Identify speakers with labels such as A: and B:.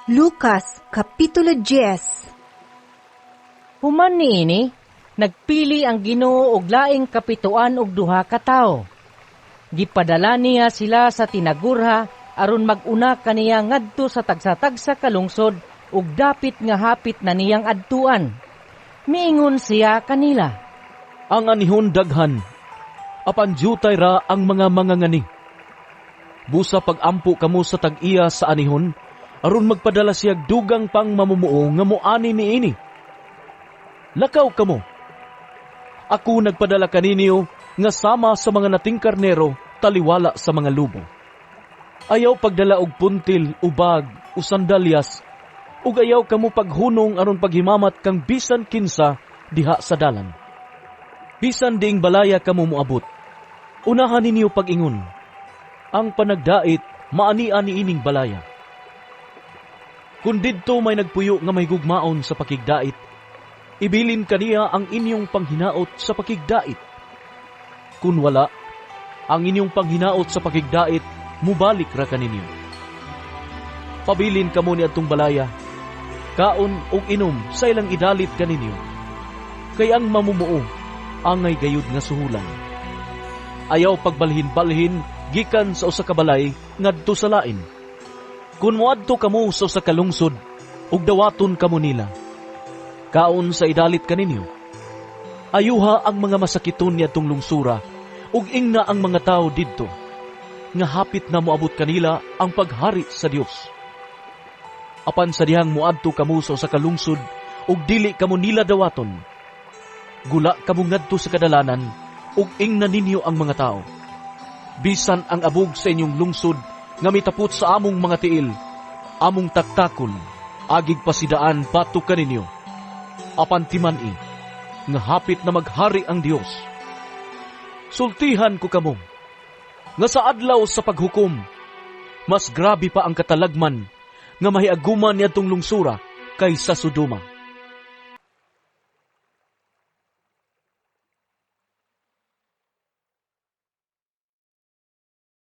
A: Lucas Kapitulo 10.
B: Human niini, nagpili ang Ginoo og laing 72 ka tawo. Gipadala niya sila sa tinagurha aron mag-una kaniya ngadto sa tagsa-tagsa ka lungsod ug dapit nga hapit na niyang adtuan. Miingon siya kanila,
C: "Ang anihon daghan, apan diutay ra ang mga mangangani. Busa pag-ampo kamo sa tag-iya sa anihon, aron magpadala siya dugang pang mamumuo nga moani niini. Lakaw kamo. Ako nagpadala kaninyo nga sama sa mga nating karnero taliwala sa mga lobo. Ayaw pagdala og puntil, o bag, o sandalyas, ug ayaw kamo paghunong aron paghimamat kang bisan kinsa diha sa dalan. Bisan diing balaya kamo moabot, unahan ninyo pag-ingon, 'Ang panagdait maania niining balaya.' Kung didto may nagpuyo nga mahigugmaon sa pakigdait, ibilin kaniya ang inyong panghinaot sa pakigdait. Kung wala, ang inyong panghinaot sa pakigdait mubalik ra kaninyo. Pabilin kamo niadtong balaya, kaon ug inom sa ilang idalit kaninyo. Kay ang mamumuo angay gayud nga suhulan. Ayaw pagbalhin-balhin gikan sa usa ka balay ngadto sa lain. Kung moadto kamo sa usa ka lungsod ug dawaton kamo nila, kaon sa idalit kaninyo. Ayuha ang mga masakiton niadtong lungsura ug ingna ang mga tawo didto nga hapit na moabot kanila ang paghari sa Dios. Apan sa dihang moadto kamo sa usa ka lungsod ug dili kamo nila dawaton, gula kamo ngadto sa kadalanan ug ingna ninyo ang mga tawo, 'Bisan ang abog sa inyong lungsod nga mitapot sa among mga tiil, among taktakon, agig pasidaan batok kaninyo. Apan timan-i nga hapit na maghari ang Dios.' Sultihan ko kamo nga sa Adlaw sa Paghukom, mas grabe pa ang katalagman nga mahiaguman niadtong lungsura kaysa Sodoma."